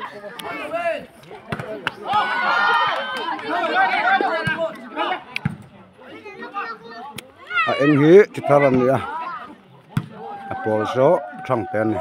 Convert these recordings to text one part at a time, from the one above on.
A eng hi chi thar a ni a a pawl saw thangte a ni.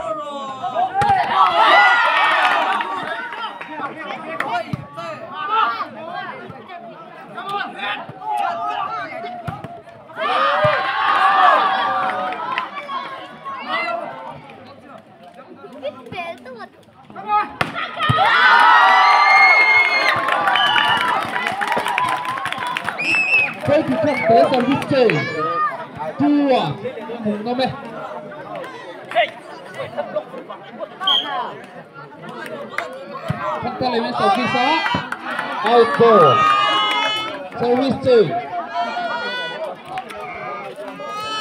Out ball. Service change.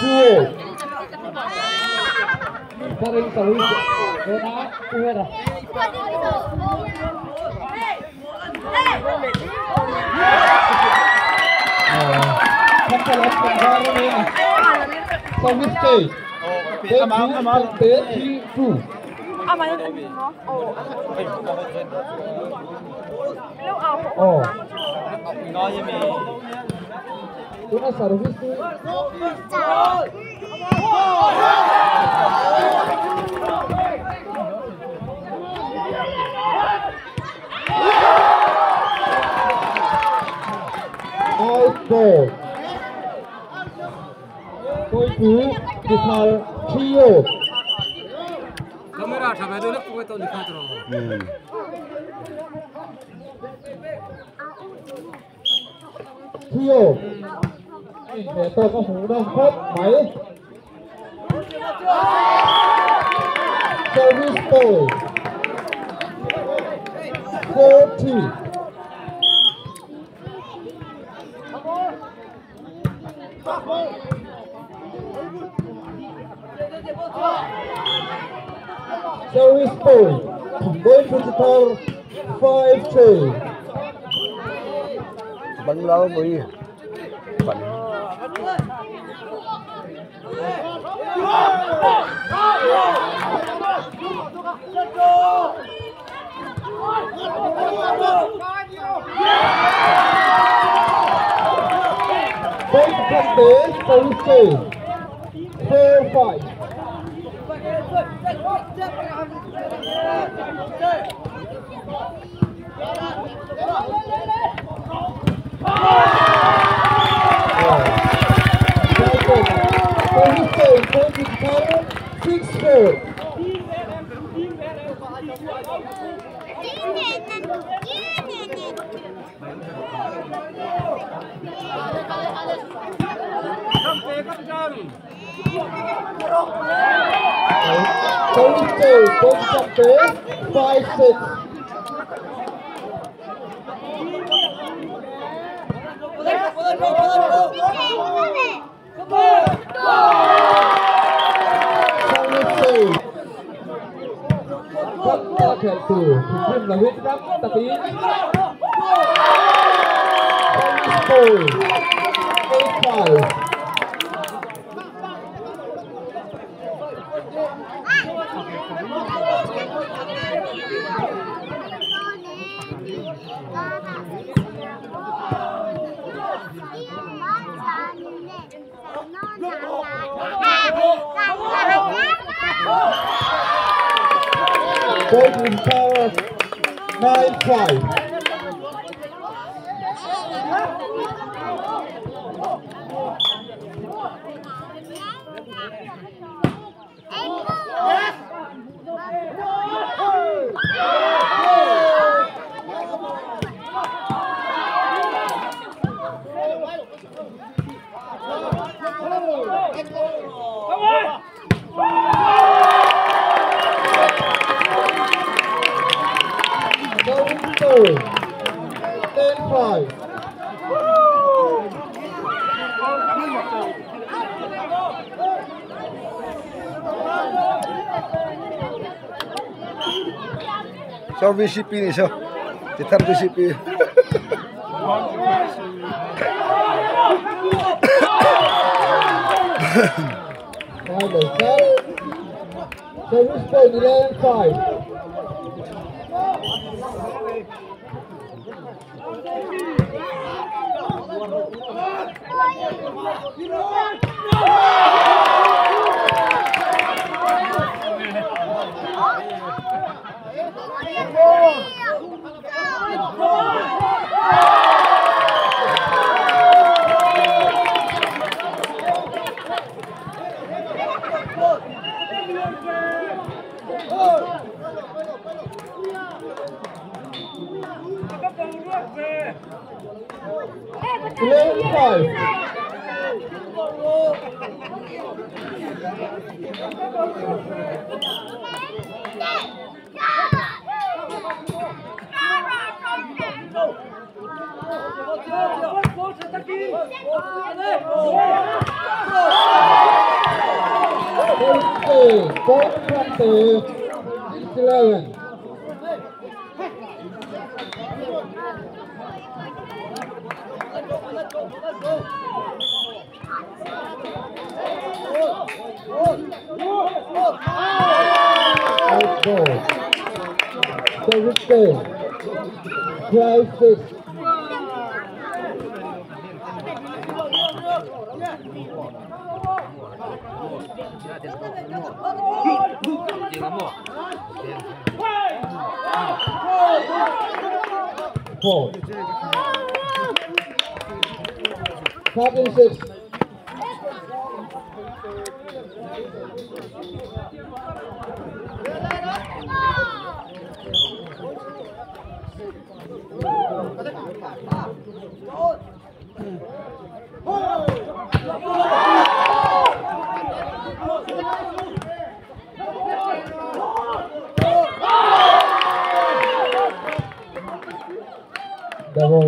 2. Paring service. Ona Uhera. Service change. 3-2. Oh. Una service. Out ball. Point 2, Bihar 3. Camera thà về đôi lúc cũng tôi đi khai rồi. 3. Để tôi có hủ đông khớp mấy. Service ball. 4-3. Service ball. Going to the 5-3. Bắn lâu mới bắn. Point Thangte, service change. 4-5. Service change, point to the 6-4. Service change, point Thangte, 5-6. Service change. Từ thêm là huyết đắp ta tí. Service ball. 8-5. Point in power 9-5. Service ball. 10-5. Sao VCP này sao? Chỉ thắt VCP. Service point 11-5. 11-5. Paul Thangte, 6-11. Out ball. Service 12-6. 4. 13-6. Double.